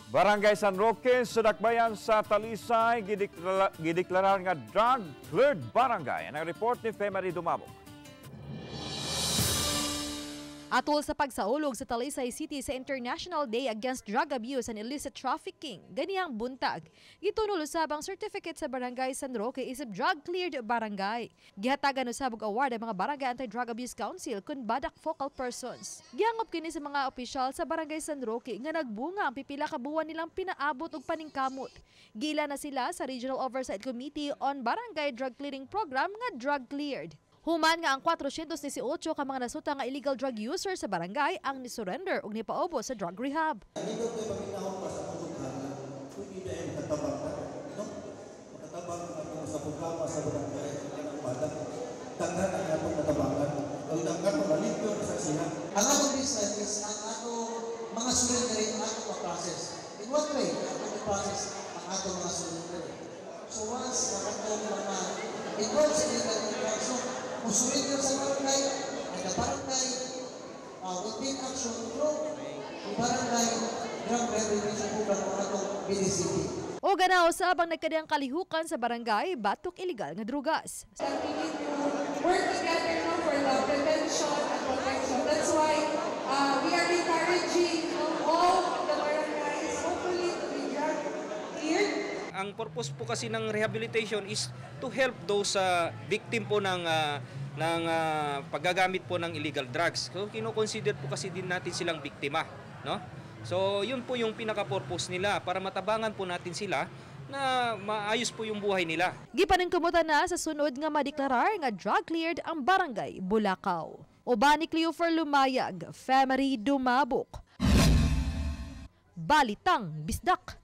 Barangay San Roque sa Dakbayan sa Talisay gideklarar nga drug cleared barangay. Ang report ni Femary Dumabok. Atol sa pagsaulog sa Talisay City sa International Day Against Drug Abuse and Illicit Trafficking, ganihang buntag, gitunol usab ang certificate sa Barangay San Roque isip drug cleared barangay. Gihatagan usab og award ang mga Barangay Anti-Drug Abuse Council kun BADAC focal persons. Gihangop kini sa mga opisyal sa Barangay San Roque nga nagbunga ang pipila ka buwan nilang pinaabot og paningkamot. Gila na sila sa Regional Oversight Committee on Barangay Drug Clearing Program nga drug cleared. Human nga ang 418 ka mga nasuta nga illegal drug user sa barangay ang ni-surrender ug nipaubos sa drug rehab. Nindot kay paminahon pa sa tungod pwede ba ay makatabang ka, no? Makatabang ako sa programa sa barangay ng BADAC. Daghan ang atong matabangan. Ang daghan mamalipyo sa siya. Ang atong business is ang atong mga surrender ang atong ma-process. In what way? Ang atong process ang atong mga surrender. So once ang atong mga involved sa illegal drugs, so kung surrender sa barangay, and the barangay will take action through the Barangay Drug Rehabilitation Program o atong BDCP. O ganaw sa abang nagkadiyang kalihukan sa barangay batok illegal nga drugas. That we need to work together, no, for the prevention and protection. That's why we are encouraging, no, all the barangays hopefully to be drug cleared. Ang purpose po kasi ng rehabilitation is to help those victim po ng paggagamit po ng illegal drugs. So kino-consider po kasi din natin silang biktima, no? So yun po yung pinaka-purpose nila para matabangan po natin sila na maayos po yung buhay nila. Gipaningkamutan na sa sunod nga madeklarar nga drug cleared ang Barangay Bulacau. Uban ni Cleofer Lumayag, Femary Dumabok. Balitang Bisdak.